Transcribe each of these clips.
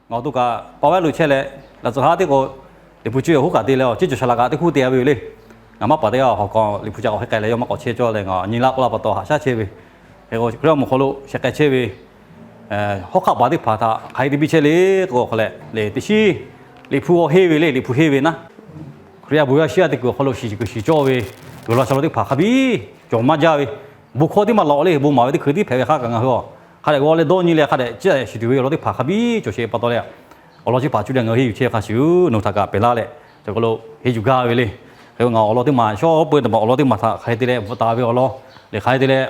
Ngaˬ awˬ to kaꞈ pa vaiˉ lo chehˇ leh, laꞈ tcuh haˉ teˇ k'o, Liꞈ hpu cuˇ yawˬ hoˉ kaꞈ te leh awˬ ceˇ cawˬ shaˍ laꞈ kaꞈ teˇ hkuˇ te a ve yoˬ le. Ngaˬ maˇ paˍ teˇ g'aˇ hawˬ k'aw Liꞈ hpu ca k'awꞈ hk'e k'ai leh yawˇ maˇ k'awꞈ chehˇ cawˇ leh ngaˬ nyi laˇ k'oˆ laˇ pa taw haꞈ shaˉ chehˇ ve. Hk'e k'o Hkriꞈ yaˇ awˬ moˍ hk'aw lo sheh k'ai chehˇ ve hawˉ hk'aˆ paˍ teˇ hpaˍ htaꞈ hk'aˬ hk'e te piˇ chehˇ le k'o, hk'aˬ leh le teˇ shiˉ Liꞈ hpu g'aw henˇ ve le, Liꞈ hpu henˇ ve naˉ, Hkriꞈ yaˇ bon yaˇ shiˉ yaˇ te kuiˬ awˬ hk'aw lo shiˍ kuiˬ shiˍ cawˇ ve, g'uiˬ la shaˍ law teˇ hpaˍ hk'a biˇ cawˬ maˇ jaˇ ve, bon hkawˇ tiˉ maˇ lawꞈ le, bon maˍ ve teˇ hkui tiˉ hpehꞈ ve hk'aˇ kaꞈ ngaˬ hui a hk'a dehꞈ g'aw leh dawˇ nyi leh hk'a dehꞈ ciˉ shiˍ tuˬ ve awˬ lawn teˇ hpaˍ hk'a biˇ cawˬ sheˍ pa taw leh, awˬ lawn chi hpaˍ cuˇ leh ngaˬ hui henˇ yuˬ chehˇ ve hk'a shuˍ nawˬ htaꞈ kaꞈ pehˬ laˇ leh, chaw hk'aw lo henˇ yuˬ gaˇ ve le. Hk'e k'o ngaˬ awˬ lawn teˇ maˬ shawˉ peuˬ teˇ maˬ awˬ lawn teˇ maˬ htaꞈ hk'aˬ hk'e te leh bvuhꞈ taˍ ve awˬ lawn le, hk'aˬ hk'e te leh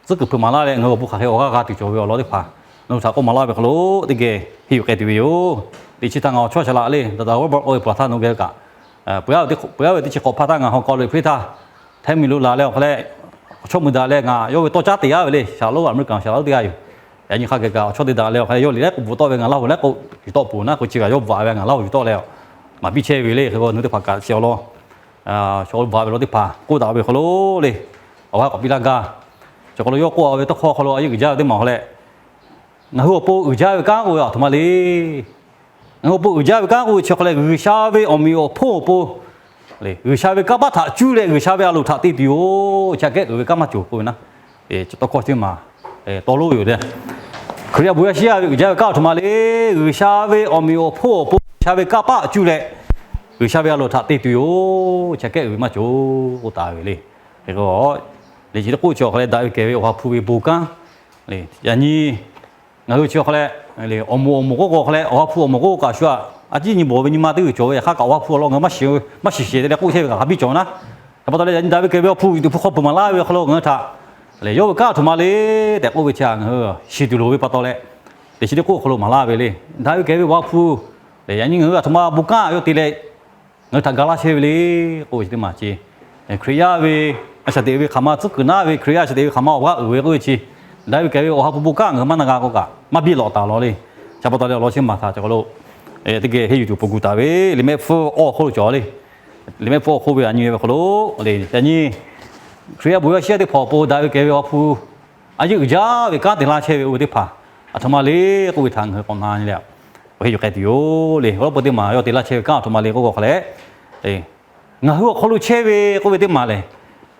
tcuhˉ kuiˬ hpeuꞈ maˍ laˇ leh ngaˬ hui awˬ bon hk'aˬ hk'e awˬ g'aˇ g'a tuˬ cawˬ ve awˬ lawn teˇ hpaˍ nawˬ hui htaꞈ k'oˆ maˍ laˇ ve hk'aw lo teˇ geh henˇ yuˬ k'ai tuˬ ve yoˬ. Teˇ chi htaˇ ngaˬ awˬ chawˇ shaˍ laꞈ le, Doctor Wilbur k'oˆ ve hpaˍ htaˇ nawˬ geh kaꞈ peuˬ-a ve teˇ chi hk'awꞈ hpaˇ htaˇ ngaˬ hawˬ k'aw lo hpehˇ htaˇ, hteˇ miˬ lo laˬ leh awˬ hk'a leh, awˬ chawˇ mui daꞈ leh ngaˬ yawˇ ve tawˇ caˉ te yaˇ ve le, Saˍ laꞈ lonˉ America Saˍ laꞈ lonˉ teˇ g'aˇ yoˬ. Yaꞈ nyi hk'a geh kaꞈ awˬ chawˇ te daꞈ leh awˬ hk'a leh yawˇ liꞈ lehˉ k'oˆ bvuhꞈ tawˆ ve ngaˬ Laˇ huˍ lehˉ k'oˆ yuˬ tawˆ peuˬ naˉ k'o chi kaꞈ yawˇ bvuhꞈ ve ngaˬ Laˇ huˍ yuˬ tawˆ leh, maˍ piˇ chehˇ ve le. Hk'e k'o nawˬ hui teˇ hpaˍ kaꞈ chi awˬ lawn, chaw bvuhꞈ ve lawn teˇ hpaˍ k'oˆ daꞈ ve hk'aw lo le, awˬ g'aˇ k'awꞈ piˇ laˇ gaˇ. Chi hk'aw lo yawˇ k'oˆ ve tawˇ hkawˇ hk'aw lo a yeˇ uiˍ jaˇ ve teˇ maˬ awˬ hk'a leh, ngaˬ hui awˬ pon uiˍ jaˇ ve kanˉ k'oˆ ve aˬ htoꞈ ma le. Ngaˬ hui awˬ pon uiˍ jaˇ ve kanˉ k'oˆ ve chi hk'aw leh G'uiˬsha ve awˬ meꞈ awˬ hponˇ awˬ pon G'uiˬsha ve kanˇ paˆ htaꞈ cuˇ leh G'uiˬsha ve a loˍ htaꞈ te tuˬ yoˬ. Chi aꞈ kehˉ uiˍ ve kanˉ maˇ cawˬ k'oˆ ve naˉ, tawˇ hkawˇ teˇ maˬ taw lo yoˬ le. Hkriꞈ yaˇ bon yaˇ shiˉ yaˇ ve uiˍ jaˇ ve kanˉ aˬ htoꞈ ma le. G'uiˬsha ve awˬ meꞈ awˬ hponˇ awˬ pon G'uiˬsha ve kanˇ paˆ cuˇ leh G'uiˬsha ve a loˍ htaꞈ te tuˬ yoˬ. Chi aꞈ kehˉ uiˍ ve maˇ cawˬ k'oˆ taˍ ve le. Hk'e k'o, liꞈ chi teˇ k'oˆ chi awˬ hk'a leh daꞈ ve kehˬ ve Awˬ ha hpu ve bon kanˉ le. Yaꞈ nyi ngaˬ hui chi awˬ hk'a leh awˬ moˍ awˬ moˍ k'oˆ k'o hk'a leh Awˬ ha hpu awˬ moˍ k'oˆ kaꞈ shu a, a ciˉ nyi bawˬ ve nyi ma teˇ g'uiˬ cawˬ ve yaꞈ hk'aˇ kaꞈ Awˬ ha hpu awˬ lawn ngaˬ hui maˇ shiˍ shiˍ te leh k'oˆ chehˇ ve kaꞈ hk'a biˇ cawˬ naˉ. Hk'e pa taw leh yaꞈ nyi daꞈ ve kehˬ ve Awˬ ha hpu Liꞈ hpu hk'aw peuˬ maˍ laˇ ve awˬ hk'aw lo ngaˬ hui htaꞈ le yawˇ ve kanˉ aˬ htoꞈ ma le tehꞈ k'oˆ ve chi a ngaˬ hui shiˍ tuˬ loˍ ve pa taw leh, liꞈ chi teˇ k'oˆ awˬ hk'aw lo maˍ laˇ ve le. Daꞈ ve kehˬ ve Awˬ ha hpu le, yaꞈ nyi ngaˬ hui aˬ htoꞈ ma bon kanˉ yawˇ te leh ngaˬ hui htaꞈ ga laˇ chehˇ ve le k'oˆ ve chi teˇ maˬ chi, Hkriꞈ yaˇ ve a shaꞈ teꞈ ve hk'aˬ ma tcuhˉ kuiˬ naˉ ve, Hkriꞈ yaˇ a shaꞈ teꞈ ve hk'aˬ ma awˬ g'aˇ uiˍ ve k'oˆ ve chi, daꞈ ve kehˬ ve Awˬ ha hpu bon kanˉ ngaˬ hui maˇ na g'a k'o kaꞈ maˇ biˇ lawꞈ taˍ lawˬ le. Chi pa taw leh awˬ lawn chi maˬ htaꞈ chi hk'aw lo teˇ geh henˇ yuˬ tuˬ peuˬ gu taˍ ve liꞈ mehˆ hpfuhˇ awˇ hk'oˆ lo cawˬ le. Liꞈ mehˆ hpfuhˇ awˇ hk'oˆ ve a nyi ve hk'aw lo le, yaꞈ nyi Hkriꞈ yaˇ bon yaˇ shiˉ yaˇ teˇ hpaˍ awˬ pon daꞈ ve kehˬ ve Awˬ ha hpu a yeˇ uiˍ jaˇ ve kanˉ te laˇ chehˇ ve oˇ ve teˇ hpaˍ aˬ htoꞈ ma le k'oˆ ve htaꞈ ngaˬ hui k'awꞈ na nyi leh, awˬ henˇ yuˬ k'ai tuˬ yoˬ le. Awˬ lawn peu teˇ maˬ yawˇ te laˇ chehˇ ve kanˉ aˬ htoꞈ ma le k'oˆ k'o hk'a leh, ngaˬ hui awˬ hk'aw lo chehˇ ve k'oˆ ve teˇ maˬ lehˬ,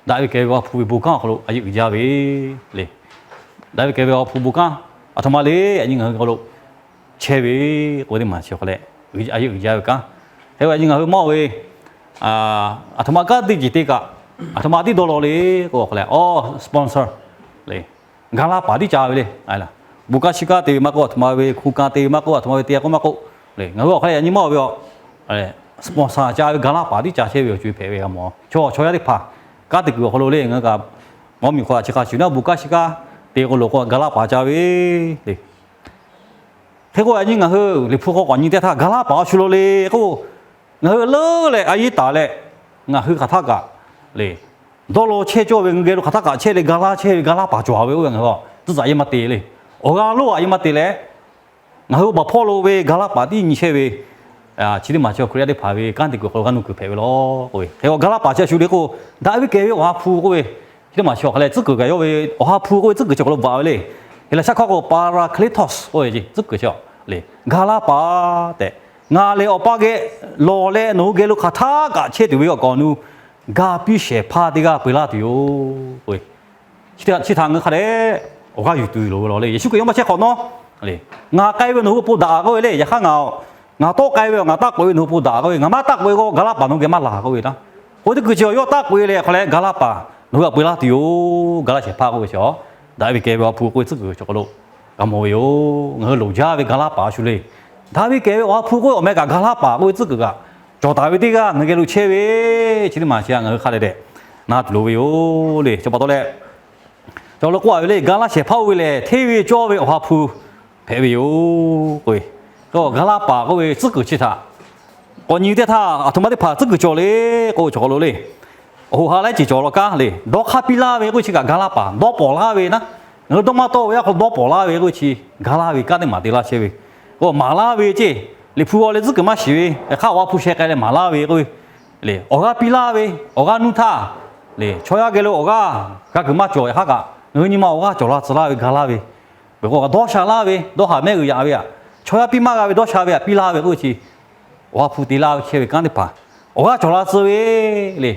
daꞈ ve kehˬ ve Awˬ ha hpu ve bon kanˉ awˬ hk'aw lo a yeˇ uiˍ jaˇ ve le. Daꞈ ve kehˬ ve Awˬ ha hpu bon kanˉ aˬ htoꞈ ma le, yaꞈ nyi ngaˬ hui hk'aw lo chehˇ ve k'oˆ ve teˇ maˬ chi hk'a leh, a yeˇ uiˍ jaˇ ve kanˉ. Hk'e k'o yaꞈ nyi ngaˬ hui maˇ oˬ ve aˬ htoꞈ ma kanˉ teˇ ceuˬ te kaꞈ, aˬ htoꞈ ma tiˉ dawˇ law le k'o hk'a leh, awˬ sponsor le, ga laˇ paˍ tiˉ ca ve le. Bon kanˉ shiˉ kanˉ te ve maˇ k'oˆ, aˬ htoꞈ ma ve hku kan te ve maˇ k'oˆ, aˬ htoꞈ ma ve te k'oˆ maˇ k'oˆ le, ngaˬ hui awˬ hk'a leh yaꞈ nyi maˇ oˬ ve a sponsor ca ve ga laˇ paˍ tiˉ ca chehˇ ve awˬ co e hpehꞈ ve g'a mawˬ. Chaw chaw yaˇ teˇ hpaˍ kanˉ te kuiˬ awˬ hk'aw lo le, ngaˬ hui kaꞈ mvuhˇ miˬ hk'aw a chi hk'a shuˍ naˉ bon kanˉ shiˉ kanˉ te k'o loˬ k'o ga laˇ paˍ ca ve le. Hk'e k'o yaꞈ nyi ngaˬ hui Liꞈ hpu hk'aw k'awꞈ nyi teˇ htaˇ ga laˇ paˍ a shu lo le k'o, ngaˬ hui leuˉ leh a yeˇ taˍ leh ngaˬ hui hk'aˬ htaˇ kaꞈ le, dawˇ law chehˇ cawˇ ve ngaˬ hui geh lo hk'aˬ htaˇ kaꞈ chehˇ leh ga laˇ chehˇ ve ga laˇ paˍ cawˬ ve oˇ ve ngaˬ hui tcuhˉ tcuhˉ a yeˇ maˇ te le. Awˬ g'aˇ lonˉ a yeˇ maˇ te leh, ngaˬ hui awˬ baˬ hpawˇ lo ve ga laˇ paˍ tiˉ nyi chehˇ ve chi teˇ maˬ chi Hkriꞈ yaˇ teˇ hpaˍ ve kanˉ te kuiˬ hk'aw lo g'a nuˇ kuiˬ hpehꞈ ve law k'oˆ ve. Hk'e k'o ga laˇ paˍ chi a shu le k'o, daꞈ ve kehˬ ve Awˬ ha hpu k'oˆ ve chi teˇ maˬ chi awˬ hk'a leh tcuhˉ kuiˬ kaꞈ yawˇ ve Awˬ ha hpu k'oˆ ve tcuhˉ kuiˬ chi awˬ hk'aw lo bvuhꞈ ve le. Heˍlaˍsaˆ hkawˇ k'o Parakletos k'oˆ ve tcuhˉ kuiˬ chi le, ga laˇ paˍ tehꞈ, ngaˬ lehˬ awˬ pa geh lawˬ leh nawˬ hui geh lo hk'aˬ htaˇ kaꞈ chehˇ tuˬ ve awˬ kaˍ awˬ nu ga piˇ shehˍ hpaˇ teˇ g'aˇ peu laˇ tuˬ yoˬ. Chi htaꞈ ngaˬ hui hk'a dehꞈ awˬ g'aˇ yuˬ tuˬ loˍ ve law le. Yeˍsuˆ Hkriꞈ yawˇ maˇ chehˇ hk'awꞈ nawˉ le, ngaˬ k'ai ve nawˬ hui awˬ pon daꞈ k'oˆ ve le. Yaꞈ hk'aˇ ngaˬ, ngaˬ tawˆ k'ai ve, ngaˬ taˆ k'oꞈ e ve nawˬ hui pon daꞈ k'oˆ ve, ngaˬ maˇ taˆ k'oꞈ e k'o ga laˇ paˍ nawˬ hui geh maˇ laˬ k'oˆ ve naˉ. K'oˆ ve teˇ kuiˬ chi yawˇ taˆ k'oꞈ e leh hk'a leh ga laˇ paˍ nawˬ hui htaꞈ peu laˇ tuˬ yoˬ. Ga laˇ shehˍ hpaˇ k'oˆ ve chi, daꞈ ve kehˬ ve Awˬ ha hpu k'oˆ ve tcuhˉ kuiˬ chi hk'aw lo g'a mawˬ ve yoˬ. Ngaˬ hui loˍ jaˇ ve ga laˇ paˍ a shu le. Daꞈ ve kehˬ ve Awˬ ha hpu k'oˆ ve awˬ meh kaꞈ ga laˇ paˍ k'oˆ ve tcuhˉ kuiˬ kaꞈ cawˬ taˍ ve teˇ g'aˇ ngaˬ hui geh lo chehˇ ve chi teˇ maˬ chi ngaˬ hui hk'a dehꞈ dehꞈ na tuˬ loˍ ve yoˬ le. Chi pa taw leh, cawˬ lo k'oˆ a ve le, ga laˇ shehˍ hpaˇ oˇ ve lehˬ hteˇ ve cawˇ ve Awˬ ha hpu hpehꞈ ve yoˬ k'oˆ ve. Ga laˇ paˍ k'oˆ ve tcuhˉ kuiˬ chi htaꞈ k'awꞈ nyi teˇ htaˇ, aˬ htoꞈ ma teˇ hpaˍ tcuhˉ kuiˬ cawˬ le k'oˆ ve cawˬ k'aw lo le, awˬ hoꞈ ha laiˉ ceuˬ cawˬ law kaˉ le, dawˇ hk'aˇ piˇ laˇ ve k'oˆ ve chi kaꞈ ga laˇ paˍ dawˇ pawˍ laˇ ve naˉ. Ngaˬ hui dawˇ maˇ tawˆ ve yaˇ hk'aw dawˇ pawˍ laˇ ve k'oˆ ve chi ga laˇ ve kanˉ teˇ maˬ te laˇ chehˇ ve. K'o maˍ laˇ ve ceˇ, Liꞈ hpu g'aw leh tcuhˉ kuiˬ maˇ shiˍ ve, yaꞈ hk'aˇ Awˬ ha hpu sheh k'ai leh maˍ laˇ ve k'oˆ ve le, awˬ g'aˇ piˇ laˇ ve, awˬ g'aˇ nuˇ htaˇ le, chaw yaˇ geh lo awˬ g'aˇ g'a kuiˬ maˇ cawˬ, yaꞈ hk'aˇ kaꞈ ngaˬ hui nyi ma awˬ g'aˇ cawˬ la tcuh laˇ ve ga laˇ ve, peuˬ k'o dawˇ sha laˇ ve, dawˇ haˍ mehˆ g'uiˬ yaꞈ ve aꞈ, chaw yaˇ piˇ maˇ g'a ve dawˇ sha ve htaꞈ piˇ laˇ ve k'oˆ ve chi, Awˬ ha hpu te laˇ ve chehˇ ve kanˉ teˇ hpaˍ, awˬ g'aˇ cawˬ la tcuh ve le.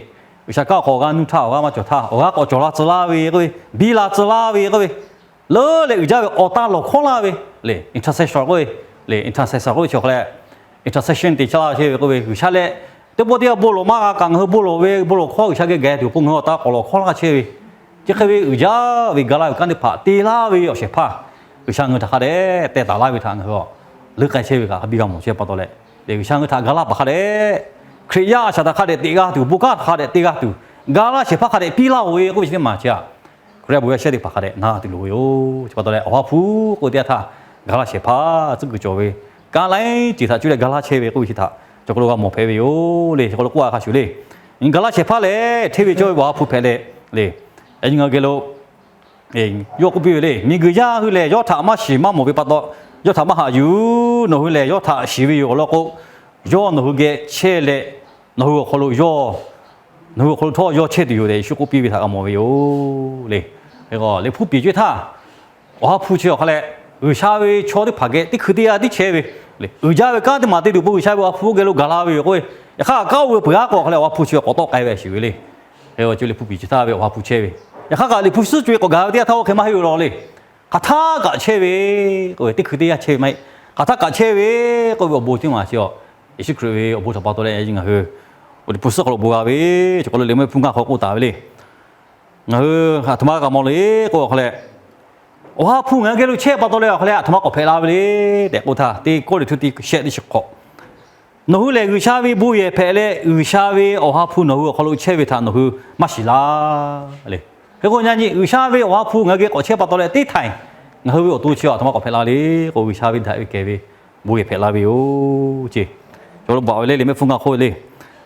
G'uiˬsha kanˉ awˬ hk'aw awˬ g'aˇ nuˇ htaˇ awˬ g'aˇ maˇ cawˬ htaˇ, awˬ g'aˇ k'awꞈ cawˬ la tcuh laˇ ve k'oˆ ve, biˇ la tcuh laˇ ve k'oˆ ve, leuˉ leh uiˍ jaˇ ve awˬ tan lawˬ hkawˉ laˇ ve le, intercessor k'oˆ ve le, intercessor k'oˆ ve chi awˬ hk'aw leh, intercession te chehˇ laˇ chehˇ ve k'oˆ ve, G'uiˬsha leh teˇ pawˆ teˇ g'aˇ bon lawˬ maˇ g'a kaꞈ, ngaˬ hui bon lawˬ ve bon lawˬ hkawˇ G'uiˬsha geh gaˬ tuˬ awˬ pon ngaˬ hui awˬ tan k'awꞈ lawˬ hkawˉ laˇ chehˇ ve, chi hk'e ve uiˍ jaˇ ve ga laˇ ve kanˉ teˇ hpaˍ te laˇ ve awˬ shehˍ hpaˇ, G'uiˬsha ngaˬ hui htaꞈ hk'a dehꞈ teh taˍ laˇ ve htaꞈ ngaˬ hui leuˉ k'ai chehˇ ve kaꞈ hk'a biˇ g'a mawˬ chehˇ pa taw leh, G'uiˬsha ngaˬ hui htaꞈ ga laˇ paˍ hk'a dehꞈ, Hkriꞈ yaˇ a shaꞈ htaꞈ hk'a dehꞈ teꞈ g'a tuˬ, bon kanˉ htaꞈ hk'a dehꞈ te g'a tuˬ, ga laˇ shehˍ hpaˇ hk'a dehꞈ piˇ laˇ-oˬ ve k'oˆ ve chi teˇ maˬ chi aꞈ, Hkriꞈ yaˇ bon yaˇ shehˍ teˇ hpaˍ hk'a dehꞈ na tuˬ loˍ ve yoˬ. Chi pa taw leh Awˬ ha hpu k'oˆ ve teˇ yanˇ htaˇ, ga laˇ shehˍ hpaˇ tcuhˉ kuiˬ cawˬ ve, kanˉ laiˉ ceuˬ htaꞈ cuˇ leh ga laˇ chehˇ ve k'oˆ ve chi htaꞈ cawˬ hk'aw lo g'a mawˬ hpehꞈ ve yoˬ le. Cawˬ hk'aw lo k'oˆ a hk'a shuˍ le, ga laˇ shehˍ hpaˇ lehˬ hteˇ ve cawˇ ve Awˬ ha hpu hpehꞈ leh le, yaꞈ nyi ngaˬ hui geh lo yawˇ k'oˆ piˇ ve le, miˬguiˬ yaˇ hui lehˬ yawˇ htaꞈ maˇ shiˍ maˇ mawˬ ve pa taw, yawˇ htaꞈ maˇ haꞈ yuˬ. Nawˬ hui lehˬ yawˇ htaꞈ shiˍ ve yoˬ awˬ lawn k'o, yawˇ nawˬ hui geh chehˇ leh, nawˬ hui awˬ hk'aw lo yawˇ nawˬ hui awˬ hk'aw lo htawˇ yawˇ chehˇ tuˬ yoˬ tehꞈ Yeˍsuˆ k'oˆ piˇ ve htaꞈ g'a mawˬ ve yoˬ le. Liꞈ hpu piˍ ceuˬ htaˇ, Awˬ ha hpu chi awˬ hk'a leh, G'uiˬsha ve chaw teˇ hpaˍ geh teˇ hkui teˇ yanˇ tiˉ chehˇ ve, uiˍ jaˇ ve kanˉ teˇ maˬ te tuˬ awˬ pon G'uiˬsha ve Awˬ ha hpu geh lo gaˬ la ve yoˬ k'oˆ ve, yaꞈ hk'aˇ kanˉ oˇ ve peuˬ g'aˇ k'o awˬ hk'a leh Awˬ ha hpu chi awˬ k'awꞈ tawˆ k'ai ve a shiˍ ve le. Liꞈ hpu piˍ ceuˬ htaˇ ve Awˬ ha hpu chehˇ ve, yaꞈ hk'aˇ kaꞈ Liꞈ hpu suhˉ co e k'awꞈ gaˬ ve teˇ yanˇ htaˇ oˇ hk'e maˇ heˆ ve law le. Hk'aˬ htaˇ kaꞈ chehˇ ve k'oˆ ve, teˇ hkui teˇ yanˇ chehˇ ve maˇ heˆ. Hk'aˬ htaˇ kaꞈ chehˇ ve k'oˆ ve awˬ bon teˇ maˬ chi a, Yeˍsuˆ Hkriꞈ ve awˬ bon htaꞈ pa taw leh ngaˬ hui Liꞈ hpu suhˉ hk'aw lo bon g'a ve, chi hk'aw lo Liꞈ mehˆ hpu ngaˇ hk'aw k'oˆ taˍ ve le. Ngaˬ hui a htoꞈ ma g'a mawˬ le k'o awˬ hk'a leh, Awˬ ha hpu ngaˬ hui geh lo chehˇ pa taw leh awˬ hk'a leh a htoꞈ ma k'awꞈ hpehꞈ la ve le tehꞈ k'oˆ htaˇ, teˇ Kawˇrenˍhtuˆ teˇ shehˆ teˇ chi hk'awꞈ, nawˬ hui lehˬ G'uiˬsha ve bon yehˬ hpehꞈ leh, G'uiˬsha ve Awˬ ha hpu nawˬ hui awˬ hk'aw lo chehˇ ve htaꞈ nawˬ hui maˇ shiˍ laˇ le. Hk'e k'o, yaꞈ nyi G'uiˬsha ve Awˬ ha hpu ngaˬ hui geh k'awꞈ chehˇ pa taw leh teˇ htaiˍ ngaˬ hui ve awˬ to chi a htoꞈ ma k'awꞈ hpehꞈ la le k'o, G'uiˬsha ve daꞈ ve kehˬ ve bon yehˬ hpehꞈ la ve yoˬ ce. Cawˬ lo baˬ ve le, Liꞈ mehˆ hpu ngaˇ hk'oˆ le,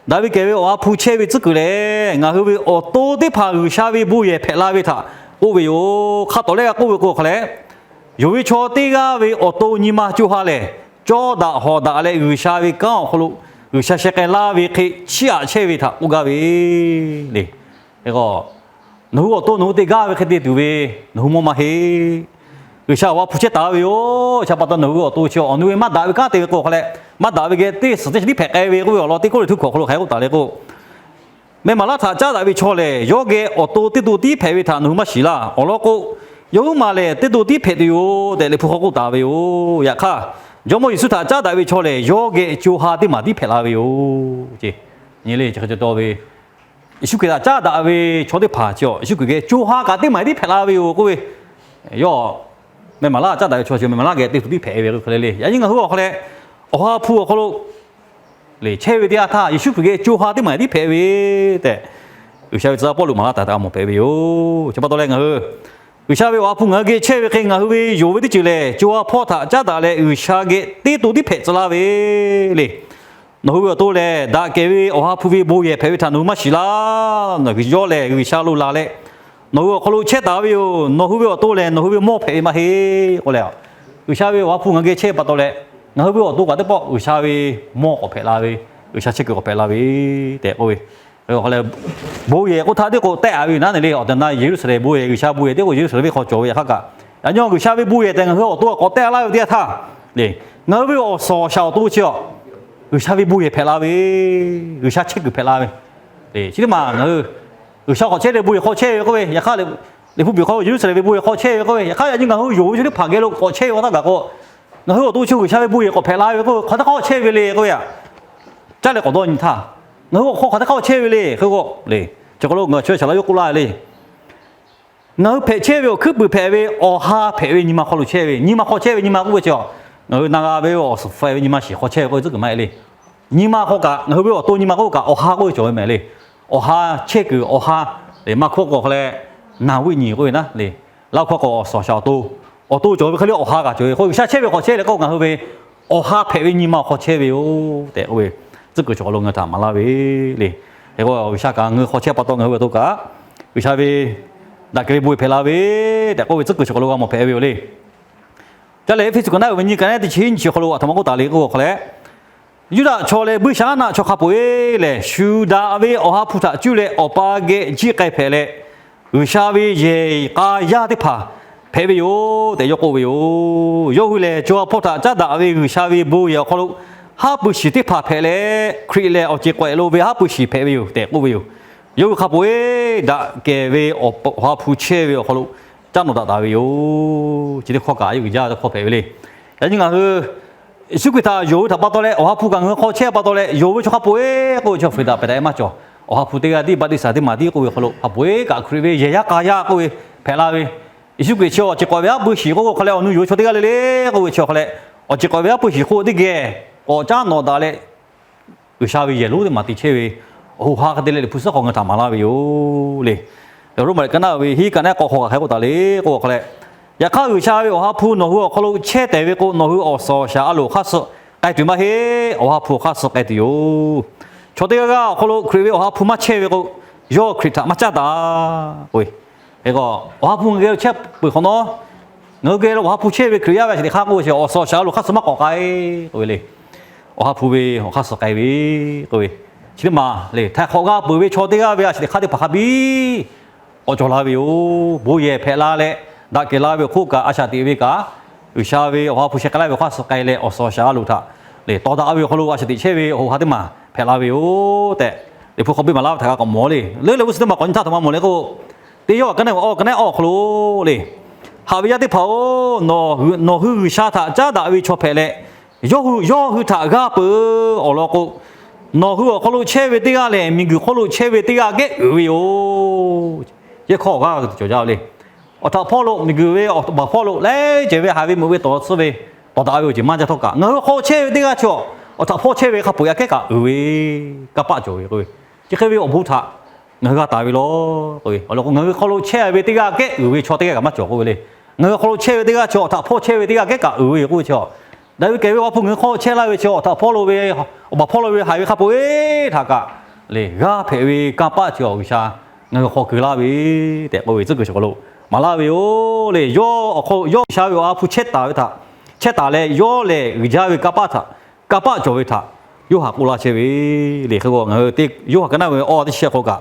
daꞈ ve kehˬ ve Awˬ ha hpu chehˇ ve tcuhˉ kuiˬ lehˬ, ngaˬ hui ve awˬ to teˇ hpaˍ G'uiˬsha ve bon yehˬ hpehꞈ la ve htaꞈ k'oˆ ve yoˬ. Hk'a tawˍ lehˆ g'a k'oˆ ve k'o awˬ hk'a leh, yonˍ ve chaw teˇ g'aˇ ve awˬ to nyi ma co ha lehˬ, cawˇ daꞈ hawˍ daꞈ leh G'uiˬsha ve kanˉ awˬ hk'aw lo G'uiˬsha sheh k'ai laˇ ve hk'e chiˇ aꞈ chehˇ ve htaꞈ k'oˆ gaˇ ve le. Nawˬ hui awˬ to nawˬ hui te gaˇ ve hk'e te tuˬ ve nawˬ hui mawˇ maˇ heˆ. G'uiˬsha Awˬ ha hpu chehˇ taˍ ve yoˬ. Chi pa taw nawˬ hui awˬ to chi awˬ nu ve maˇ daꞈ ve kanˉ te ve k'o awˬ hk'a leh, maˇ daꞈ ve geh teˇ suhˍ teˇ chi tiˉ hpehꞈ k'ai ve k'oˆ ve awˬ lawn teˇ Kawˇrenˍhtuˆ hkawꞈ hk'aw lo hk'aˬ hk'e k'oˆ taˍ le k'o, meh maˍ laˇ htaꞈ caˉ daꞈ ve chaw lehˬ, yawˇ geh awˬ to teˇ to tiˉ hpehꞈ ve htaꞈ nawˬ hui maˇ shiˍ laˇ. Awˬ lawn k'o, yawˇ huiˉ maˬ lehˬ teˇ to tiˉ hpehꞈ tuˬ yoˬ tehꞈ Liꞈ hpu hk'aw k'oˆ taˍ ve yoˬ. Yaꞈ hk'aˇ, Jawˇmawˇ Yeˍsuˆ htaꞈ caˉ daꞈ ve chaw lehˬ, yawˇ geh co ha teˇ maˬ tiˉ hpehꞈ la ve yoˬ ce. Nyi le, chi hk'e te taw ve, Yeˍsuˆ Hkriꞈ htaꞈ caˉ daꞈ ve chaw teˇ hpaˍ chi a, Yeˍsuˆ Hkriꞈ geh co ha kaꞈ teˇ maˬ tiˉ hpehꞈ la ve yoˬ k'oˆ ve, yawˇ meh maˍ laˇ caˉ daꞈ ve chaw chi meh maˍ laˇ geh teˇ to tiˉ hpehꞈ ve k'oˆ hk'e le le. Yaꞈ nyi ngaˬ hui awˬ hk'a leh, Awˬ ha hpu awˬ hk'aw lo le chehˇ ve teˇ yanˇ htaˇ, Yeˍsuˆ Hkriꞈ geh co ha teˇ maˬ tiˉ hpehꞈ ve tehꞈ, G'uiˬsha ve tcuh yaˇ Pawˇluꞈ maˍ laˇ taˍ taˍ mawˬ hpehꞈ ve yoˬ. Chi pa taw leh ngaˬ hui G'uiˬsha ve Awˬ ha hpu ngaˬ hui geh chehˇ ve hk'e, ngaˬ hui ve yonˍ ve teˇ ceuˬ lehˬ, co ha hpawˇ htaꞈ caˉ daꞈ leh G'uiˬsha geh teˇ to tiˉ hpehꞈ tcuh laˇ ve le. Nawˬ hui ve awˬ to lehˬ, daꞈ kehˬ ve Awˬ ha hpu ve bon yehˬ hpehꞈ ve htaꞈ nawˬ hui maˇ shiˍ laˇ. Nawˬ hui yawˇ lehˬ G'uiˬsha lo laˬ leh, nawˬ hui awˬ hk'aw lo chehˇ taˍ ve yoˬ. Nawˬ hui ve awˬ to lehˬ, nawˬ hui ve mawˇ hpehꞈ ve maˇ heˆ k'oˆ leh, G'uiˬsha ve Awˬ ha hpu ngaˬ hui geh chehˇ pa taw leh, ngaˬ hui ve awˬ to kaꞈ teˇ pawˆ G'uiˬsha ve mawˇ k'awꞈ hpehꞈ la ve, G'uiˬsha chehˇ kuiˬ k'awꞈ hpehꞈ la ve tehꞈ k'oˆ ve, bon yehˬ k'oˆ htaˇ teˇ k'o tehˆ a ve yoˬ naˉ ne le. Awˬ tehˬ na Yeˍruˆsaˍlehnˍ bon yehˬ, G'uiˬsha bon yehˬ teˇ k'o Yeˍruˆsaˍlehnˍ ve hk'aw cawˬ ve yaꞈ hk'aˇ kaꞈ, yaꞈ nyi G'uiˬsha ve bon yehˬ tehꞈ ngaˬ hui awˬ to k'awꞈ tehˆ laˇ ve teˇ yanˇ htaˇ, ngaˬ hui ve awˬ suhˍ awˬ shaˍ awˬ to chi a, G'uiˬsha ve bon yehˬ hpehꞈ la ve, G'uiˬsha chehˇ kuiˬ hpehꞈ la ve, chi teˇ maˬ ngaˬ hui G'uiˬsha k'awꞈ chehˇ leh bon yehˬ hk'aw chehˇ ve k'oˆ ve yaꞈ hk'aˇ, Liꞈ hpu piˍ hk'aw Yeˍruˆsaˍlehnˍ ve bon yehˬ hk'aw chehˇ ve k'oˆ ve yaꞈ hk'aˇ, yaꞈ nyi ngaˬ hui yonˍ ve chaw teˇ hpaˍ geh lo k'awꞈ chehˇ ve k'o htaˇ kaꞈ k'o, ngaˬ hui awˬ to chi G'uiˬsha ve bon yehˬ k'awꞈ hpehꞈ la ve k'oˆ ve, hk'aˬ htaˇ hk'aˇ chehˇ ve le k'oˆ ve yaꞈ, caˇ leh k'awꞈ dawˇ nyi htaˇ, ngaˬ hui awˬ hk'aw hk'aˬ htaˇ hk'aˇ chehˇ ve le k'oˆ k'o le, chi k'aw lo ngaˬ chaweh shaˍ laˇ yawˇ k'oˆ laˇ ve le. Ngaˬ hui hpehꞈ chehˇ ve awˬ hkuiˉ puiˍ hpehꞈ ve awˬ ha hpehꞈ ve nyi ma hk'aw lo chehˇ ve, nyi ma hk'aw chehˇ ve nyi ma k'oˆ ve chi a, ngaˬ hui na g'a ve awˬ suhˍ hpehꞈ ve nyi ma shiˍ hk'aw chehˇ ve k'oˆ ve tcuhˉ kuiˬ maˇ heˆ le. Nyi ma hk'aw kaꞈ, ngaˬ hui ve awˬ to nyi ma k'oˆ kaꞈ awˬ ha k'oˆ ve cawˬ ve mehˍ le. Awˬ ha chehˇ kuiˬ awˬ ha, Maˇ hkawˇ k'o hk'a leh, naˍ viˆ nyi k'oˆ ve naˉ le. Laˇ hkawˇ k'o awˬ suhˍ awˬ shaˍ awˬ to, awˬ to cawˬ ve hk'e le awˬ ha kaꞈ cawˬ ve k'o, G'uiˬsha chehˇ ve hk'aw chehˇ leh k'o, ngaˬ hui ve awˬ ha hpehꞈ ve nyi ma awˬ hk'aw chehˇ ve yoˬ tehꞈ k'oˆ ve tcuhˉ kuiˬ cawˬ k'aw lo ngaˬ hui htaꞈ maˍ laˇ ve le. Hk'e k'o G'uiˬsha kaꞈ ngaˬ hui hk'aw chehˇ pa taw ngaˬ hui ve awˬ to kaꞈ G'uiˬsha ve daꞈ kehˬ ve bon yehˬ hpehꞈ la ve tehꞈ k'oˆ ve tcuhˉ kuiˬ cawˬ k'aw lo g'a mawˬ hpehꞈ ve yoˬ le. Ca leh Eˇfeˇsuꞈ kaꞈ naˉ uiˍ ve nyi kaꞈ naˉ teˇ chi nyiˇ chi hk'aw lo a htoꞈ ma k'oˆ taˍ le k'o hk'a leh, Yuˇdaꞈ chaw leh buiˇshaˆaˉnaˆ chaw hk'a peu-eˬ lehˬ, shu daꞈ ve Awˬ ha hpu htaꞈ cuˇ leh Awˬ pa geh jiˆ k'ai hpehꞈ leh, G'uiˬsha ve yehˬ k'a yaˇ teˇ hpaˍ hpehꞈ ve yoˬ tehꞈ yawˇ k'oˆ ve yoˬ. Yawˇ hui lehˬ, co ha hpawˇ htaꞈ caˉ daꞈ ve G'uiˬsha ve bon yehˬ awˬ hk'aw lo haˉ pui shiˍ teˇ hpaˍ hpehꞈ leh, Hkriꞈ lehˬ awˬ ceˬ k'awehꞈ lo ve haˉ pui shiˍ hpehꞈ ve yoˬ tehꞈ k'oˆ ve yoˬ. Yawˇ hui hk'a peu-eˬ daꞈ kehˬ ve Awˬ ha hpu chehˇ ve awˬ hk'aw lo caˉ nawꞈ daꞈ taˍ ve yoˬ. Chi teˇ hkawˇ kaꞈ yawˇ g'uiˬ jaˇ ve teˇ hkawˇ hpehꞈ ve le. Yaꞈ nyi ngaˬ hui Yeˍsuˆ Hkriꞈ htaꞈ yonˍ ve htaꞈ pa taw leh, Awˬ ha hpu kaꞈ ngaˬ hui hk'aw chehˇ pa taw leh, yonˍ ve chaw hk'a peu-eˬ k'oˆ ve chi hk'e daꞈ pehˍ daꞈ e maˇ cawˬ. Awˬ ha hpu teˇ g'aˇ tiˉ, baˆtiˆsaˬ teˇ maˬ tiˉ k'oˆ ve awˬ hk'aw lo hk'a peu-eˬ kaꞈ Hkriꞈ ve yehˬ yaˇ k'a yaˇ k'oˆ ve hpehꞈ la ve, Yeˍsuˆ Hkriꞈ chi awˬ ceˬ k'awehꞈ ve haˉ pui shiˍ k'oˆ ve awˬ hk'aw leh awˬ nu yonˍ ve chaw teˇ g'aˇ le le k'oˆ ve chi awˬ hk'aw leh, awˬ ceˬ k'awehꞈ ve haˉ pui shiˍ hk'oˆ teˇ geh k'awꞈ caˉ nawꞈ daꞈ leh, G'uiˬsha ve yehˬ lonˉ teˇ maˬ te chehˇ ve awˬ hoꞈ ha hk'e te leh Liꞈ hpu suhˉ hk'aw ngaˬ hui htaꞈ maˍ laˇ ve yoˬ le. Roˉmaꞈ liꞈ ka naˆ ve hiˉ ka naˆ k'awꞈ hk'aw kaꞈ hk'e k'oˆ taˍ le k'oˆ ve awˬ hk'aw leh, yaꞈ hk'aˇ G'uiˬsha ve Awˬ ha hpu nawˬ hui awˬ hk'aw lo chehˇ tehˍ ve k'o, nawˬ hui awˬ suhˍ awˬ shaˍ a loˍ hk'aˇ suh k'ai tuˬ maˇ heˆ. Awˬ ha hpu awˬ hk'aˇ suh k'ai tuˬ yoˬ. Chaw teˇ g'aˇ g'aˇ awˬ hk'aw lo Hkriꞈ ve Awˬ ha hpu maˇ chehˇ ve k'o, yawˇ Hkriꞈ htaꞈ maˇ caˉ daꞈ k'oˆ ve. Hk'e k'o, Awˬ ha hpu ngaˬ geh lo chehˇ peuˬ hk'awꞈ nawˉ, ngaˬ hui geh lo Awˬ ha hpu chehˇ ve Hkriꞈ yaˇ ve a shaꞈ teꞈ hk'aˇ k'oˆ ve chi awˬ suhˍ awˬ shaˍ a loˍ hk'aˇ suh maˇ k'awꞈ k'ai k'oˆ ve le. Awˬ ha hpu ve awˬ hk'aˇ suh k'ai ve k'oˆ ve, chi teˇ maˬ le, htaiˍ hk'awꞈ g'a peuˬ ve chaw teˇ g'aˇ ve a shaꞈ teꞈ hk'aˇ teˇ hpaˍ hk'a biˇ k'awꞈ cawˬ la ve yoˬ. Bon yehˬ hpehꞈ la leh, daꞈ kehˬ la ve awˬ hk'oˆ kaꞈ, a shaꞈ teꞈ ve kaꞈ, G'uiˬsha ve Awˬ ha hpu sheh k'ai laˇ ve awˬ hk'aˇ suh k'ai leh, awˬ suhˍ awˬ shaˍ a loˍ htaꞈ le tawˍ daꞈ ve awˬ hk'aw lo a shaꞈ teꞈ chehˇ ve awˬ hoꞈ ha teˇ maˬ hpehꞈ la ve yoˬ tehꞈ, Liꞈ hpu hk'aw biˇ maˍ laˇ ve htaꞈ g'a k'awꞈ mawˬ le. Leuˉ leh g'uˇ suhˍ teˇ maˬ k'awꞈ nyi htaˇ htoꞈ ma mawˬ le k'o, teˇ Yoˇhanˬ ka naˆ ve awˇ ka naˆ awˇ awˬ hk'aw lo le, Haꞈ ve yaˇ teˇ hpaˍ-oˬ, nawˬ hui G'uiˬsha htaꞈ caˉ daꞈ ve chaw hpehꞈ leh, yawˇ hui yawˇ hui htaꞈ g'aˇ peuˬ awˬ lawn k'o, nawˬ hui awˬ hk'aw lo chehˇ ve teˇ g'aˇ lehˬ, miˬguiˬ hk'oˆ lo chehˇ ve teˇ g'aˇ geh uiˍ ve yoˬ. Yehˇ hkawˇ awˬ g'aˇ tuˬ cawˬ jaˇ ve le. Awˬ htaꞈ hpawˇ lo, miˬguiˬ ve awˬ baˬ hpawˇ lo laiˉ ceuˬ ve haiˬ ve meuꞈ ve tawˍ suh ve tawˍ daꞈ ve awˬ ceuˬ maˇ jaˇ htawˇ kaꞈ, ngaˬ hui hk'aw chehˇ ve teˇ g'aˇ chaw, awˬ htaꞈ hpawˇ chehˇ ve hk'a peu-eˬ aꞈ kehˉ kaꞈ uiˍ ve, kanˇ paˆ cawˬ ve k'oˆ ve, chi hk'e ve awˬ bon htaꞈ ngaˬ hui g'a taˍ ve lawˬ k'oˆ ve. Awˬ lawn k'o, ngaˬ hui hk'aw lo chehˇ ve teˇ g'aˇ geh uiˍ ve chaw teˇ g'aˇ kaꞈ maˇ cawˬ k'oˆ ve le. Ngaˬ hui hk'aw lo chehˇ ve teˇ g'aˇ chaw, awˬ htaꞈ hpawˇ chehˇ ve teˇ g'aˇ geh kaꞈ uiˍ ve yoˬ k'oˆ ve chaw, daꞈ ve kehˬ ve Awˬ ha hpu ngaˬ hui hk'aw chehˇ laˇ ve chaw, awˬ htaꞈ hpawˇ lo ve, awˬ baˬ hpawˇ lo ve haiˬ ve hk'a peu-eˬ htaꞈ kaꞈ le, g'aˇ hpehꞈ ve kanˇ paˆ chi awˬ G'uiˬsha ngaˬ hui hk'aw keu laˇ ve tehꞈ k'oˆ ve tcuhˉ kuiˬ chi k'aw lo maˍ laˇ ve yoˬ le. Yawˇ awˬ hk'aw yawˇ G'uiˬsha ve Awˬ ha hpu chehˇ taˍ ve htaꞈ, chehˇ taˍ leh yawˇ lehˬ uiˍ jaˇ ve kanˇ paˆ htaꞈ, kanˇ paˆ cawˬ ve htaꞈ Yoˇhanˬ k'oˆ laˇ chehˇ ve le. Hk'e k'o, ngaˬ hui Yoˇhanˬ ka naˆ ve awˇ teˇ chi hk'aw kaꞈ,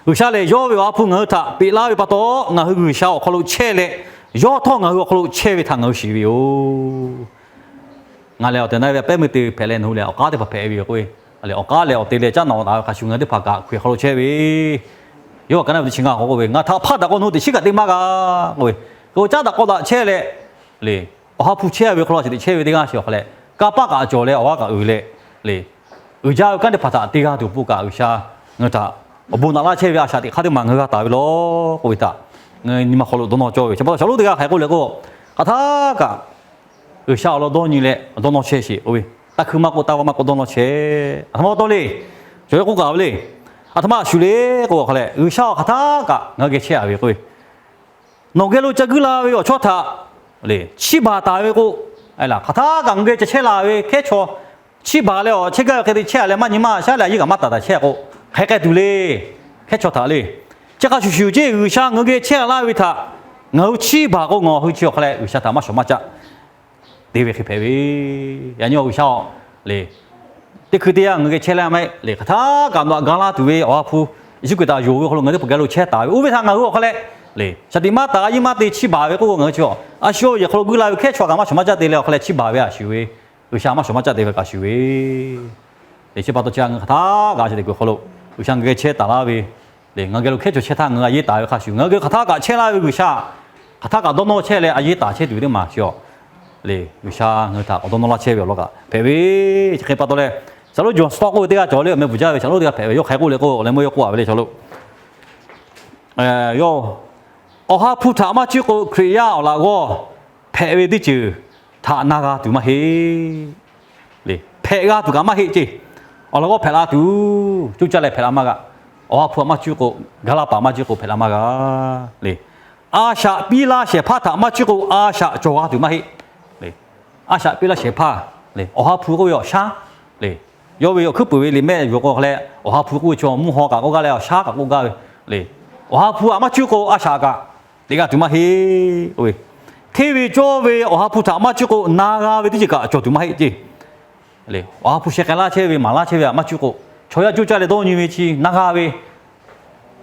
G'uiˬsha lehˬ yawˇ ve Awˬ ha hpu ngaˬ hui htaꞈ peꞈ laˇ ve pa taw, ngaˬ hui G'uiˬsha awˬ hk'aw lo chehˇ leh, yawˇ htawˇ ngaˬ hui awˬ hk'aw lo chehˇ ve htaꞈ ngaˬ hui shiˍ ve yoˬ. Ngaˬ lehˬ awˬ tehˬ na ve pehˉ meuˇ te hpehꞈ leh nawˬ hui lehˬ awˬ k'aˉ teˇ hpaˍ hpehꞈ ve yoˬ k'oˆ ve. Awˬ k'aˉ lehˬ awˬ te leh caˉ nawꞈ taˍ ve hk'a shuˍ ngaˬ hui teˇ hpaˍ kaꞈ Hkriꞈ hk'aw lo chehˇ ve, Yoˇhanˬ ka naˆ ve teˇ chi ngaˇ k'awꞈ k'oˆ ve, ngaˬ htaꞈ hpaˇ daꞈ k'o nawˬ hui teꞈ chiˉ kaꞈ te maˇ g'a k'oˆ ve. K'o caˉ daꞈ k'aw daꞈ chehˇ leh le, Awˬ ha hpu chehˇ ve hk'aw lo a shaꞈ teꞈ chehˇ ve teˇ g'aˇ chi awˬ hk'a leh, kanˇ paˆ kaꞈ cawˬ leh awˬ g'aˇ kaꞈ uiˍ leh le, uiˍ jaˇ ve kanˉ teˇ hpaˍ htaꞈ te g'a tuˬ awˬ pon kaꞈ G'uiˬsha ngaˬ hui htaꞈ awˬ bon naꞈ laˇ chehˇ ve a shaꞈ teꞈ hk'aˇ teˇ maˬ ngaˬ hui g'a taˍ ve lawˬ k'oˆ ve htaꞈ ngaˬ hui nyi ma hk'aw lo dawˇ nawˇ cawˇ ve. Chi pa taw shaˍlonˉ teˇ g'aˇ hk'aˬ hk'e k'oˆ le k'o, hk'aˬ htaˇ kaꞈ G'uiˬsha awˬ lawn dawˇ nyi leh dawˇ nawˇ chehˇ sheˍ k'oˆ ve, taˇ hkui maˇ k'oˆ, taˇ vaˇ maˇ k'oˆ dawˇ nawˇ chehˇ. Aˬ htoꞈ ma pa taw le, cawˬ ve k'oˆ kaꞈ ve le, aˬ htoꞈ ma a shuˍ le k'o, awˬ hk'a leh G'uiˬsha awˬ hk'aˬ htaˇ kaꞈ ngaˬ hui geh chehˇ a ve k'oˆ ve, nawˬ geh lo ca guiˇ la ve awˬ chawˇ htaꞈ le chiˇ baˬ taˍ ve k'o, hk'aˬ htaˇ kaꞈ ngaˬ hui geh ca chehˇ la ve hkehˉ chaw, chiˇ baˬ leh awˬ chehˇ gaˇ ve hk'e te chehˇ a leh maˇ nyi maˇ shaˉ leh a yeˇ kaꞈ maˇ taˍ taˍ chehˇ k'o, hk'aˬ hk'e k'ai tuˬ le. Hkehˉ chaw htaꞈ le, chi hk'a shuˍ shuˍ ceˇ G'uiˬsha ngaˬ hui geh chehˇ a laˇ ve htaꞈ ngaˬ hui chiˇ baˬ k'o, ngaˬ hui chi awˬ hk'a leh G'uiˬsha htaꞈ maˇ shawˍ maˇ caˆ te ve hk'e hpehꞈ ve. Yaꞈ nyi G'uiˬsha awˬ le, teˇ hkui teˇ yanˇ ngaˬ hui geh chehˇ leh maˇ heˆ le, hk'aˬ htaˇ kaꞈ nawˬ htaꞈ ga laˇ tuˬ ve Awˬ ha hpu Yeˍsuˆ Hkriꞈ htaꞈ yonˍ ve hk'aw lo ngaˬ hui teˇ hpaˍ geh lo chehˇ taˍ ve oˇ ve htaꞈ ngaˬ hui awˬ hk'a leh le, shaˍ tiꞈ maˇ taˍ a yeˇ maˇ te chiˇ baˬ ve k'oˆ k'o, ngaˬ hui chi a shu yehˬ hk'aw lo guiˇ la ve hkehˉ chaw kaꞈ maˇ shawˍ maˇ caˆ te leh awˬ hk'a leh chiˇ baˬ ve a shuˍ ve, G'uiˬsha maˇ shawˍ maˇ caˆ te ve kaꞈ shuˍ ve le. Chi pa taw chi ngaˬ hui hk'aˬ htaˇ kaꞈ a shaꞈ teꞈ kuiˬ hk'aw lo G'uiˬsha ngaˬ hui geh chehˇ taˍ laˇ ve le, ngaˬ hui geh lo hkehˉ chaw chehˇ htaˇ ngaˬ hui a yeˇ taˍ ve hk'a shuˍ, ngaˬ hui geh lo hk'aˬ htaˇ kaꞈ chehˇ laˇ ve G'uiˬsha hk'aˬ htaˇ kaꞈ dawˇ nawˇ chehˇ leh a yeˇ taˍ chehˇ tuˬ ve teˇ maˬ chi a le, G'uiˬsha ngaˬ hui htaꞈ k'awꞈ dawˇ nawˇ laˇ chehˇ ve awˬ lawn kaꞈ hpehꞈ ve. Chi hk'e pa taw leh, shaˍlonˉ John Stott k'oˆ ve teˇ g'aˇ cawˬ le, awˬ meh bvuhˬ jaˇ ve shaˍlonˉ teˇ g'aˇ hpehꞈ ve, yawˇ hk'aˬ hk'e k'oˆ le k'o, awˬ leh meuˇ yawˇ k'oˆ a ve le, shaˍlonˉ yawˇ Awˬ ha hpu htaꞈ maˇ cuˇ k'o, Hkriꞈ yaˇ awˬ laꞈ g'awˇ hpehꞈ ve teˇ ceuˬ htaꞈ na g'a tuˬ maˇ heˆ le. Hpehꞈ g'a tuˬ kaꞈ maˇ heˆ ceˇ. Awˬ laꞈ g'awˇ hpehꞈ la tuˬ, coˇ caˇ leh hpehꞈ la maˇ g'a. Awˬ ha hpu htaꞈ maˇ cuˇ k'o, gaˇ laˇ paˍ maˇ cuˇ k'o hpehꞈ la maˇ g'a le. A shaꞈ piˇ laˇ shehˍ hpaˇ htaꞈ maˇ cuˇ k'o, a shaꞈ cawˬ g'a tuˬ maˇ heˆ le. A shaꞈ piˇ laˇ shehˍ hpaˇ le, Awˬ ha hpu k'oˆ ve awˬ shaˉ le. Yawˇ ve awˬ hkuiˉ puiˍ ve liꞈ mehˆ yuˬ k'o hk'a leh, Awˬ ha hpu k'oˆ ve chaw mvuhˇ haw kaꞈ k'oˆ gaˇ leh, awˬ shaˉ kaꞈ k'oˆ gaˇ ve le. Awˬ ha hpu htaꞈ maˇ cuˇ k'o, a shaꞈ kaꞈ teꞈ g'a tuˬ maˇ heˆ. Hteˇ ve cawˇ ve Awˬ ha hpu htaꞈ maˇ cuˇ k'o, na g'a ve teˇ ceuˬ kaꞈ cawˬ tuˬ maˇ heˆ ceˇ. Awˬ ha hpu sheh k'ai laˇ chehˇ ve, maˍ laˇ chehˇ ve htaꞈ maˇ cuˇ k'o, chaw yaˇ coˇ caˇ leh dawˇ nyi ve chi na g'a ve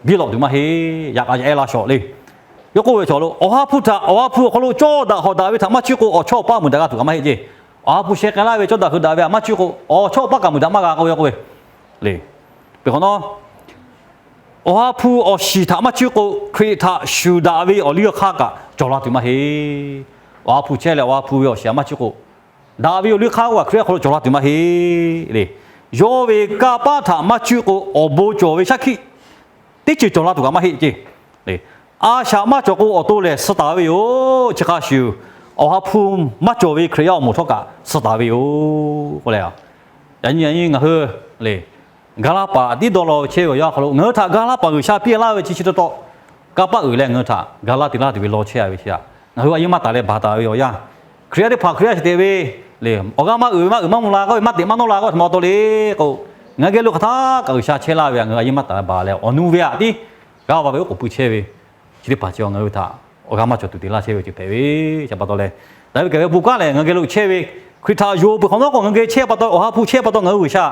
biˇ lawꞈ tuˬ maˇ heˆ. Yaꞈ k'a yaꞈ e la shawˍ le. Yawˇ k'oˆ ve chaw lo, Awˬ ha hpu htaꞈ, Awˬ ha hpu awˬ hk'aw lo cawˇ daꞈ hawˍ daꞈ ve htaꞈ maˇ cuˇ k'o, awˬ chawˇ awˬ paˇ muiˬ daꞈ g'a tuˬ kaꞈ maˇ heˆ ceˇ. Awˬ ha hpu sheh k'ai laˇ ve cawˇ daꞈ hawˍ daꞈ ve htaꞈ maˇ cuˇ k'o, awˬ chawˇ awˬ paˇ kaꞈ muiˬ daꞈ maˇ g'a k'oˆ ve k'oˆ ve le. Peuˬ hk'awꞈ nawˉ, Awˬ ha hpu awˬ shiˍ htaꞈ maˇ cuˇ k'o, Hkriꞈ htaꞈ shuˍ daꞈ ve awˬ liˇ awˬ hk'aˇ kaꞈ cawˬ la tuˬ maˇ heˆ. Awˬ ha hpu chehˇ leh Awˬ ha hpu ve awˬ shiˍ htaꞈ maˇ cuˇ k'o, daꞈ ve awˬ liˇ hk'aˇ k'oˆ kaꞈ Hkriꞈ yaˇ hk'aw lo cawˬ la tuˬ maˇ heˆ le. Yawˇ ve kanˇ paˆ htaꞈ maˇ cuˇ k'o, awˬ bon cawˬ ve shaˉ hkiˆ teˇ ceuˬ cawˬ la tuˬ kaꞈ maˇ heˆ ceˇ. A shaꞈ maˇ cawˬ k'o, awˬ to lehˬ suh taˍ ve yoˬ. Chi hk'a shuˍ, Awˬ ha hpu maˇ cawˬ ve Hkriꞈ yaˇ awˬ moˍ htawˇ kaꞈ suh taˍ ve yoˬ k'oˆ leh, yaꞈ nyi yaꞈ nyi ngaˬ hui le, ga laˇ paˍ tiˉ dawˇ law ve chehˇ ve awˬ yanˇ hk'aw lo, ngaˬ hui htaꞈ ga laˇ paˍ G'uiˬsha piˇ laˇ ve chi chi taw taw, kanˇ paˆ uiˍ leh ngaˬ hui htaꞈ ga laˇ te laˇ tuˬ ve law chehˇ ve chi htaꞈ ngaˬ hui a yeˇ maˇ taˍ leh baˬ taˍ ve awˬ yanˇ, Hkriꞈ yaˇ teˇ hpaˍ Hkriꞈ yaˇ chi te ve le, awˬ g'aˇ maˇ uiˍ ve maˇ uiˍ maˇ mvuh la k'oˆ ve, maˇ teꞈ maˇ nawˇ la k'oˆ ve htaꞈ ma taw le k'o, ngaˬ hui geh lo hk'aˬ htaˇ kaꞈ G'uiˬsha chehˇ laˇ ve htaꞈ ngaˬ hui a yeˇ maˇ taˍ leh baˬ leh, awˬ nu ve htaꞈ tiˉ g'a va ve oˉ k'oˍ pui chehˇ ve chi teˇ hpaˍ chi ngaˬ hui htaꞈ awˬ g'aˇ maˇ cawˬ tuˬ te laˇ chehˇ ve ceuˬ hpehꞈ ve. Chi pa taw leh, daꞈ ve kehˬ ve bon kanˉ lehˬ, ngaˬ hui geh lo chehˇ ve Hkriꞈ htaꞈ yonˍ peuˬ hk'awꞈ nawˉ k'o, ngaˬ hui geh chehˇ pa taw, Awˬ ha hpu chehˇ pa taw ngaˬ hui G'uiˬsha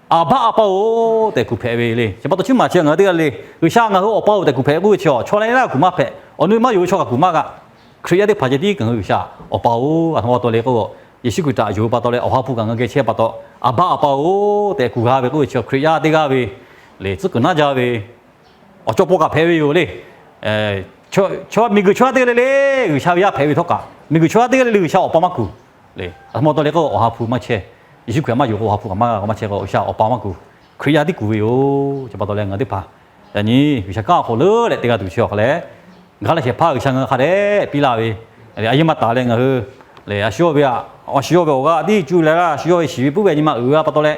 Aˍbaˆ Awˬ pa-oˬ tehꞈ kuˬ hpehꞈ ve le. Chi pa taw chi maˬ chi ngaˬ hui teˇ g'aˇ le, G'uiˬsha ngaˬ hui Awˬ pa-oˬ tehꞈ kuˬ hpehꞈ k'oˆ ve chi, chaw leh leh kuˬ maˇ hpehꞈ, awˬ nu maˇ yonˍ ve chaw kaꞈ kuˬ maˇ g'a. Hkriꞈ yaˇ teˇ hpaˍ ceh tiˉ ngaˬ hui G'uiˬsha Awˬ pa-oˬ, a htoꞈ ma pa taw le k'o, Yeˍsuˆ Hkriꞈ htaꞈ yonˍ ve pa taw leh Awˬ ha hpu kaꞈ ngaˬ hui geh chehˇ pa taw, Aˍbaˆ Awˬ pa-oˬ tehꞈ kuˬ g'a ve k'oˆ ve chi, Hkriꞈ yaˇ teˇ g'aˇ ve le, tcuhˉ kuiˬ naˉ jaˇ ve awˬ cawˇ paw kaꞈ hpehꞈ ve yoˬ le. Chaw miˬguiˬ chaw yaˇ teˇ g'aˇ le le, G'uiˬsha ve yaˇ hpehꞈ ve htawˇ kaꞈ, miˬguiˬ chaw yaˇ teˇ g'aˇ le le G'uiˬsha Awˬ pa maˇ kuˬ le. A htoꞈ ma pa taw le k'o, Awˬ ha hpu maˇ chehˇ. Yeˍsuˆ Hkriꞈ maˇ yonˍ k'o, Awˬ ha hpu kaꞈ maˇ g'a k'o maˇ chehˇ k'o, G'uiˬsha Awˬ pa maˇ kuˬ. Hkriꞈ yaˇ tiˉ kuˬ ve yoˬ. Chi pa taw leh ngaˬ hui teˇ hpaˍ yaꞈ nyi G'uiˬsha kanˉ awˬ hk'aw lo leh teˇ g'aˇ tuˬ chi awˬ hk'a leh, gaˇ leh shehˍ hpaˇ G'uiˬsha ngaˬ hui hk'a dehꞈ piˇ laˇ ve, a yeˇ maˇ taˍ leh ngaˬ hui le, a shu yawˇ ve a, a shu yawˇ ve awˬ g'aˇ tiˉ cuˇ leh, a shu yawˇ ve shiˍ ve puiˉ ve a nyi ma uiˍ ve pa taw leh,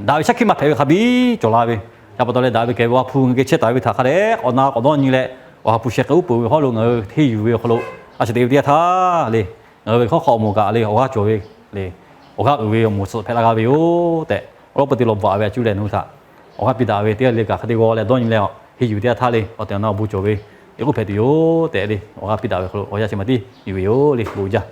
daꞈ ve shaˉ hkiˆ maˇ hpehꞈ ve hk'a biˇ cawˬ la ve. Chi pa taw leh daꞈ ve kehˬ ve Awˬ ha hpu ngaˬ hui geh chehˇ taˍ ve htaꞈ hk'a dehꞈ k'awꞈ na k'awꞈ dawˇ nyi leh, Awˬ ha hpu sheh k'ai uˉ peunˍ ve hk'aw lo ngaˬ hui henˇ yuˬ ve awˬ hk'aw lo, a shaꞈ teꞈ ve teˇ yanˇ htaˇ le, ngaˬ hui ve hk'aw hk'aw awˬ moˍ kaꞈ le, awˬ g'aˇ cawˬ ve le, awˬ g'aˇ uiˍ ve awˬ moˍ suhˍ hpehꞈ la g'a ve yoˬ tehꞈ, awˬ lawn peu te lawˬ bvuhꞈ ve a cuˇ leh nawˬ hui htaꞈ awˬ g'aˇ piˇ daꞈ ve teˇ g'aˇ le kaꞈ hk'a te g'aw leh dawˇ nyi leh, henˇ yuˬ ve teˇ yanˇ htaˇ le, awˬ tehˬ awˬ na awˬ bon cawˬ ve, e k'oˆ hpehꞈ tuˬ yoˬ tehꞈ le, awˬ g'aˇ piˇ daꞈ ve hk'aw lo awˬ yanˇ chi ma tiˉ yuˬ ve yoˬ le, bon jaˇ.